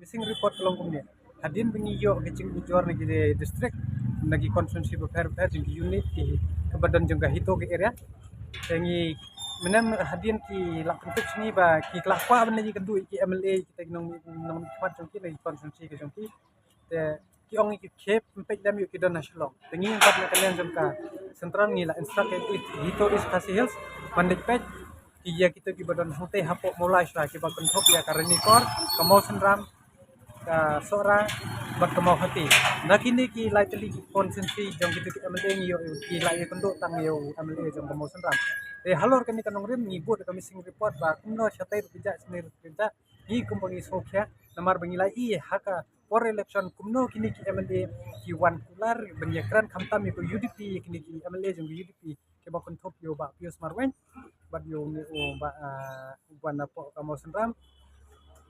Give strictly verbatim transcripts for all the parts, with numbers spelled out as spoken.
Missing report ka long kumne. Hadien ba ngi ïoh ka jingujor na ki district, na ki constituency bapher bapher jong ki unit ki kaba don jong ka HITO ka area. Te ngi mynne hadien ki la kyntip sha ngi ba ki la kwah ban ïakynduh ïa ki MLA kita ki nong nongmihkhmat jong ki na ki constituency ka jong ki. Te ki ong ki khie peit lem ïoh ki don ha Shillong. Te ngi kat na ka liang jong ka central ngi la instruct ïa ki HITO East Khasi Hills ban leit peit ïa kita kiba don hangtei hapoh Mawlai Shra kiba kynthup ïa ka Ranikor, ka Mawsynram, ka Sohra bad ka Mawhati. Na kine ki lai tylli ki constituency jong kita ki MLA ngi ïoh ki la ïakynduh tang ïa u MLA jong ka Mawsynram. Te halor kane ka nongrim ngi bud ka missing report ba kumno shatei ruh ki jah, shane ruh ki jah. Ngi kumba ngi sngewkhia namar ba ngi la ïohi ha ka por election kumno kine ki MLA ki wan kular ban ïakren khamtam ïa ka UDP, ïa kine ki MLA jong ka UDP kiba kynthup ïa u Bah Pius Marwein bad ïa u Bah, ah, u wan napoh ka Mawsynram.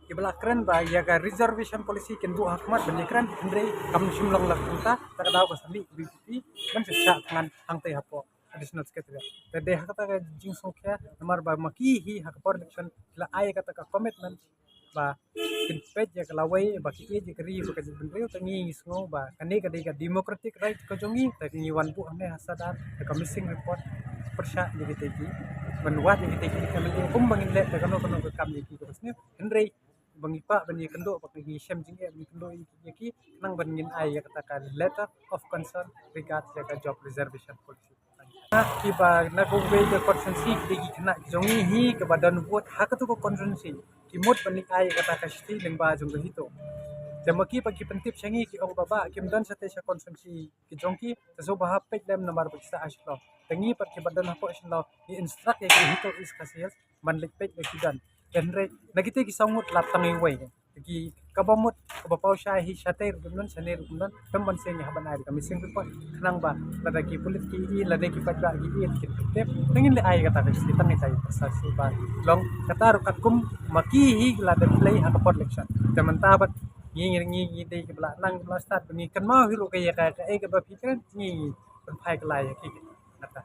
Kiba la kren ba ïa ka reservation policy kin buh ha khmat ban ïakren, hynrei kam shym long la kumta, ta ka daw ka sani VPP ban sha thngan hangtei hapoh Additional Secretariat. Te dei ha kata ka jingsngewkhia namar ba ma ki hi ha ka por election ki la ai kata ka commitment ba kin peit ïa ka lawei ba ki ïeit ïa ka ri bad ka jaitbynriew. Te ngi ngi sngew ba kane ka dei ka democratic right ka jong ngi, te ngi wan buh hangne ha Sadar da ka missing report pyrshah ïa kita ki, ban wad ïa kita ki MLA kumba ngin leh da kano kano ka kam ïa ki kaba sniew. Hynrei ba ngi kwah ban ïakynduh, ba ngi shem jingeh ban ïakynduh ïa ki, ïa ki khnang ban ngin ai ïa kata ka letter of concern regards ïa ka job reservation policy. Kiba na kawei ka constituency ki dei ki khynnah ki jong ngi hi kiba don vote ha katu ka constituency, ki mut ban leit ai ïa kata ka shithi lyngba jong ka HITO. Te ma ki ba ki pyntip sha ngi ki ong ba bah kim don shatei sha constituency ki jong ki, te sngewbha peit lem namar ba ki sah ha Shillong. Te ngi pat kiba don hapoh Shillong ngi instruct ïa ki HITO East Khasi Hills ban leit peit ba ki don. Hynrei na kita ki saw ngut la tang iwei. Te ki kaba mut kaba paw shai hi shatei ruh kim don, shane ruh kim don, khlem ban seng ïa hap ban ai da ka missing report. Khnang ba lada ki pulit ki ïohi, lada ki paidbah ki ïohi, ki tip, te ngin leit ai kata ka shithi tang ita i pyrsa shu ba long kata ruh katkum ma ki hi la dep lei ha ka por election. Te mynta bad ngi ngi ngi ngi dei kiba la nang kiba la stad ba ngi kynmaw hi ruh ka ïa ka kaei kaba phi kren, ngi pynphai kylla ïa ki kata.